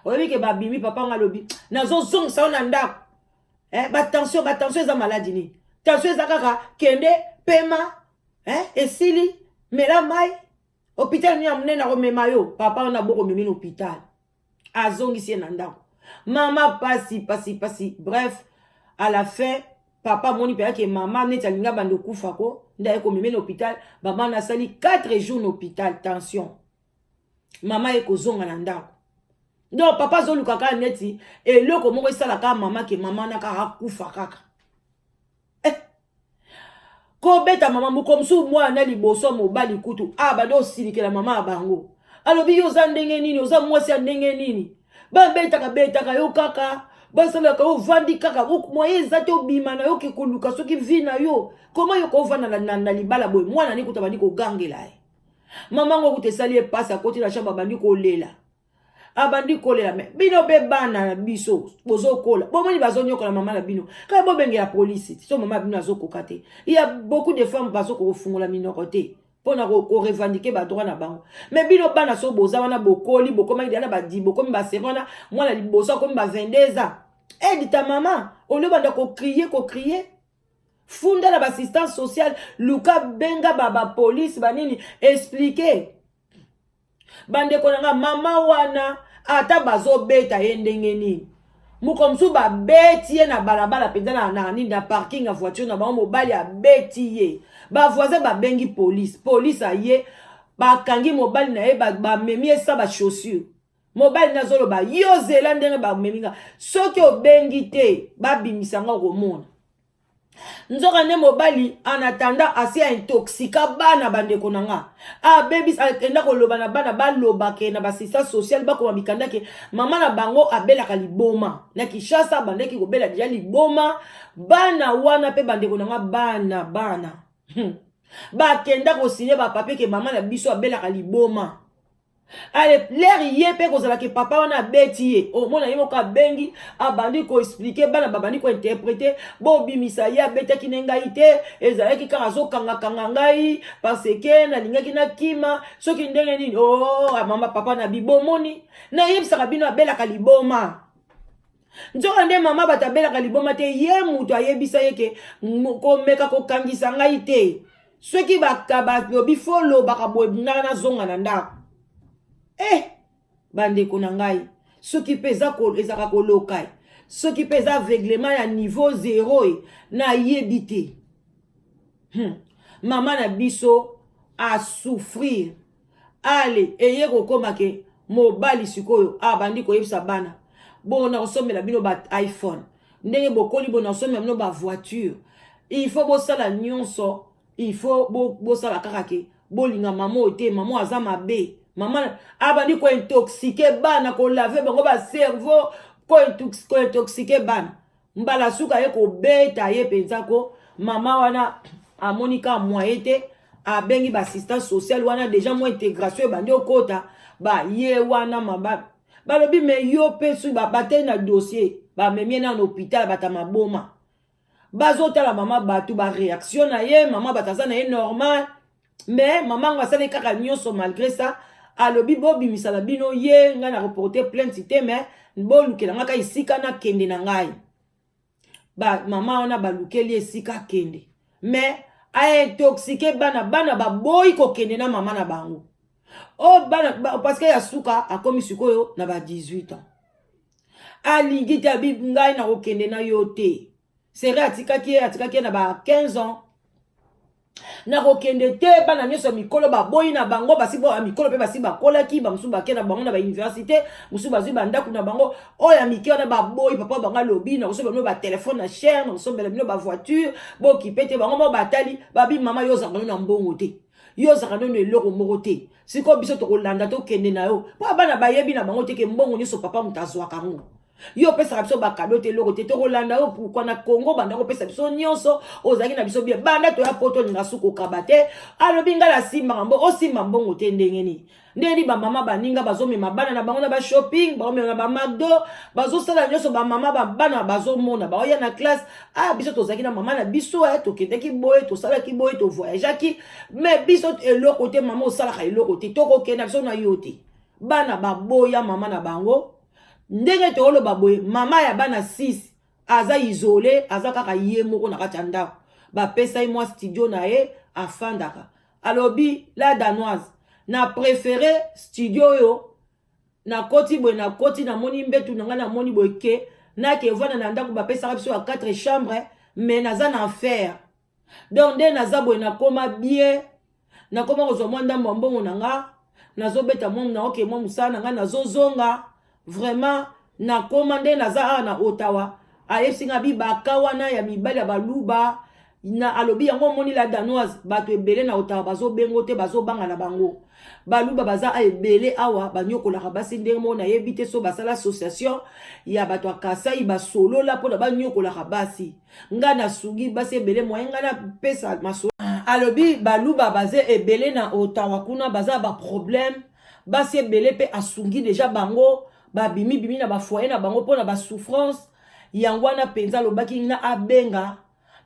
Oyebi ke babimi, papa nga alobi: "Nazozongisa yo na ndako. Batension, batension eza maladi nini? Tension eza kaka kende pema, esili, mela mai. Hôpital nini ya monene akomema yo?" Papa wana bokomemi na hôpital, azongisi ye na ndako. Mama pasi, pasi, pasi. Bref, à la fin, papa amoni mpenza ke mama neti alingi abanda okufa ko, nde aye komeme na hôpital. Mama nasali 4 jours na hôpital, tension. Mama ye kozonga na ndako. Donc papa azoluka kaka neti eloko moko esala kaka mama ke mama na kaka akufa kaka, Kobeta mama moko mosusu, mwana liboso ya mobali kutu bandi osilikela mama ya bango. Alobi: "Yo oza ndenge nini? Oza mwasi ya ndenge nini? Babetaka betaka yo kaka, basalaka yo, ovandi kaka, moye eza te, obima na yo ke koluka soki vie na yo. Koma yo kovanda na libala boye?" Mwana ni kutu abandi kogangela ye. Mama ngo kutu esali ye pasi, akoti na chambre, abandi kolela, abandi kolela. Mais bino mpe bana na biso bozokola, bomoni bazonyokola mama na bino, kaka bobengela polisi so mama bino azokoka te. Il y a beaucoup de femmes bazokoka kofungola minoko te mpona korevendiquer badroit na bango. Mais bino bana so boza wana, bokoli, bokomaki deya na badi, bokomi baseri wana, mwana liboso akomi ba 22 ans, aide ta mama. Olie banda kocrier, kocrier, funda na baassistance sociale, luka, benga bapolice, banini, explique. Bandeko na nga, mama wana ata bazobeta ye ndenge nini, moko mosusu babeti ye na balabala mpenza, na nini, na parking ya voiture na bango, mobali abeti ye, bavoisin babengi police. Police aye, bakangi mobali na ye, bamemi ye sa bachaussure. Mobali nazoloba: "Yo zela ndenge bamemi nga, soki obengi te, babimisa nga, okomona." Nzoka nde mobali en attendant asi aintoxika bana. Bandeko na nga, abebisa, akenda koloba na bana, baloba ke na baassistance sociale bakoma mikanda ke mama na bango abelaka liboma. Na Kinshasa abandaki kobela deja liboma. Bana wana mpe, bandeko na nga, bana bakenda kosigner bapapier ke mama na biso abelaka liboma. Ale lere ye mpe kozalaka, papa wana abeti ye, omona ye moko abengi, abandi koexpliquer, bana babandi kointerpréter: "Bobimisa ye, abetaki ne ngai te, ezalaki kaka azokangakanga ngai parce que nalingaki nakima." Soki ndenge nini? O oh, mama, papa na bibomoni, nayebisaka bino, abelaka liboma. Nzoka nde mama bato abelaka liboma te. Ye moto ayebisa ye ke komeka kokangisa ngai te, soki balobi fo lobaka boye, ngai nazonga na ndako. Eh, bandeko na ngai, soki mpe ezalaka koloka, soki mpe eza aveuglement ya niveau zéro e, nayebi te. Mama na biso asouffrir. Ale eye kokóma ke mobali sikoyo abandi koyebisa bana: "Bon, nakosombela bino ba iPhone ndenge bokoli bo, nakosombela bino bavoiture. Il faut bosala nyonso, il faut bosala kaka ke bolinga mama oyo te, mama aza mabe." Mama abandi kointoxiquer bana, kolaver bango bacerveau, kointoxiquer bana. Mbala suka ye kobeta ye mpenza ko mama wana amoni ka moyen te, abengi baassistance sociale wana. Deja mwa intégration ebandi okota, baye wana maba balobi: "Me yo mpe soki bateli na dossier." Bamemi ye nano hôpital, bata maboma bazotala mama bato, baréaction na ye. Mama bato aza na ye normal, mais mama yango asali kaka nyonso. Malgré ça, alobi: "Bobimisa na bino ye, ngai na reporte plainte te, mais bolukela nga kaka esika nakende na ngai." Ba mama wana balukeli esika akende, mais aintoxiquer bana. Bana baboyi kokende na mama na bango. O bana ba, parce que ya suka akomi sikoyo na ba 18 ans, alingi te, abi: "Ngai nakokende na yo te." Sere atikaki ye, atikaki ye na ba 15 ans. "Nakokende te." Bana nyonso ya mikolo baboyi na bango, basi bo mikolo mpe basi bakolaki, bamosusu bake na bango na bauniversité, mosusu bazwi bandako na bango. Oyo ya mike wana baboyi. Papa bango alobi: "Nakosombela bino batelefone na cher, nakosombela bino bavoiture, bokipe te." Bango moko batali, babi: "Mama, yo ozalaka no na mbongo te, yo ozalaka nano eloko moko te. Sikoyo biso tokolanda, tokende na yo?" Mpo bana bayebi na bango te ke mbongo nyonso papa moto azwaka yango. "Yo opesaka biso bacadeau te, eloko te, tokolanda yo pourquoi? Na Congo banda kopesa biso nyonso, ozalaki na biso bien. Banda toya po tolinga su kokaba te." Alobi: "Ngai nasimbaka mbongo." "Osimba mbongo te ndenge nini? Ndenge nini bamama baninga bazomema bana na bango na bashopping, bazomema na baMcDo, bazosala nyonso, bamama bana bazomona baoya na classe? Ah, biso tozalaki na mama na biso, tokendaki boye, tosalaki boye, tovoyageaki, mais biso eloko te. Mama, osalaka eloko te, tokokenda biso na yo te." Bana baboya mama na bango. Ndenge tooloba boye, mama ya bana 6 aza isolé, aza kaka ye moko na kati ya ndako. Bapesa ye mwa studio na ye afandaka. Alobi: "La Danoise, na préféré studio oyo nakoti boye, nakoti, namoni mbetu na ngai, namoni boye ke nake evanda na ndako bapesaka biso ya 4 chambre, mais naza na affaire. Donc nde naza boye, nakoma bien, nakoma kozwa mwa ndambo ya mbongo na nga, nazobeta mwa, naoke mwa mosala na ngai, nazozonga. Vraiment nakoma nde naza awa na Ottawa." Ayebisi nga bibaka wana ya mibali ya baluba na alobi yango: "Omoni, la Danoise, bato ebele na Ottawa bazobengo te, bazobanga na bango. Baluba baza ebele awa, banyokolaka basi ndenge moko nayebi te. So basala association ya bato ya Kasai, basolola mpona banyokolaka basi. Ngai nasungi basi ebele, moye ngai napesa masolo." Alobi baluba baza ebele na Ottawa kuna, baza baproblème. Basi ebele mpe asungi deja bango, babimibimi na bafoyer na bango mpona basouffrance. Yango wana mpenza alobaki na abenga,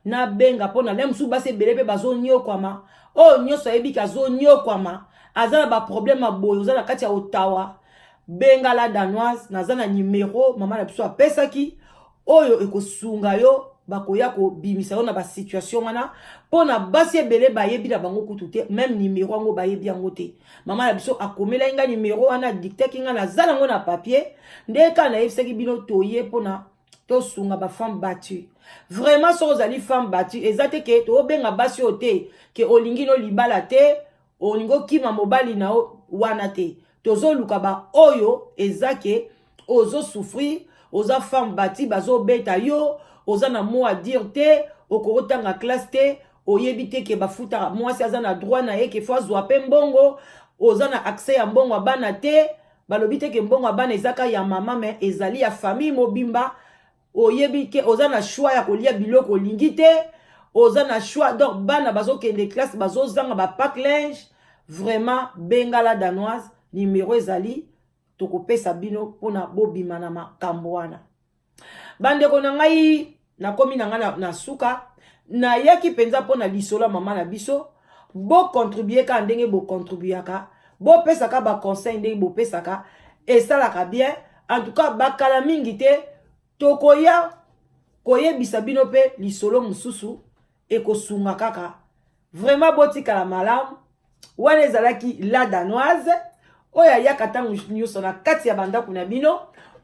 nabenga mpona le mosusu basi ebele mpe bazonyokwama. Oyo nyonso ayebiki azonyokwama, aza na baproblème ya boye, oza na kati ya Ottawa, benga la Danoise. Naza na numero mama na biso apesaki, oyo ekosunga yo, bakoya kobimisa yo na basituation wana. Mpo na basi ebele bayebi na bango kutu te, même numero yango bayebi yango te. Mama na biso akomelaki nga numero wana, adictaki nga, naza nango na papier. Nde kaka nayebisaki bino, toye mpona tosunga bafemme battue. Vraiment, soki ozali femme battue, eza te ke tobenga basi oyo te ke olingi no libala te, olingi okima mobali na yo wana te. Tozoluka baoyo eza ke ozosouffrir. Oza femme bati, bazobeta yo, oza na mot à dire te, okokotanga classe te, oyebi te ke bafutaka mwasi, aza na droit na ye ke faut azwa mpe mbongo, oza na accès ya mbongo ya bana te. Balobi te ke mbongo ya bana ezaka ya mama, mais ezali ya famille mobimba. Oyebi ke oza na choix ya kolia biloko olingi te, oza na choix. Donc bana bazokende classe, bazozanga bapack linge. Vraiment, bengala Danoise, numéro ezali, tokopesa bino mpona bobima na makambo wana. Bandeko na ngai, nakomi na ngai na suka. Nayaki mpenza mpona lisolo ya mama na biso. Bocontribuer kaka ndenge bocontribuaka, bopesaka baconseil ndenge bopesaka, esalaka bien. En tout cas, bakala mingi te, tokoya koyebisa bino mpe lisolo mosusu ekosunga kaka. Vraiment, botikala malamu. Wana ezalaki La Danoise oyo ayaka ntango nyonso na kati ya bandako na bino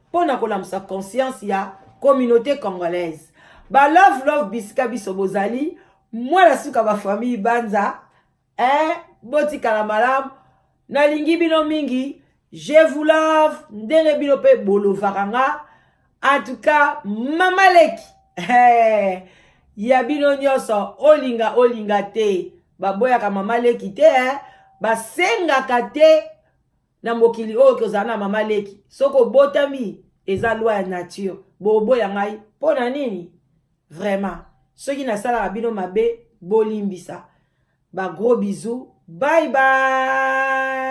mpo na kolamusa conscience ya communauté congolaise. Balove love bisika biso bozali, mwana suka, bafamille banza, eh, botikala malamu. Nalingi bino mingi, je vous love ndenge bino mpe bolovaka nga. En tout cas, mama leki, eh, ya bino nyonso, olinga olinga te, baboyaka mama leki te, eh? Basengaka te na mokili oyo kozala na mama leki. Soki obotami, eza loi ya nature. Boboya ngai mpo na nini? Vraiment, soki nasalaka bino mabe, bolimbisa. Bagros bisous, bye bye.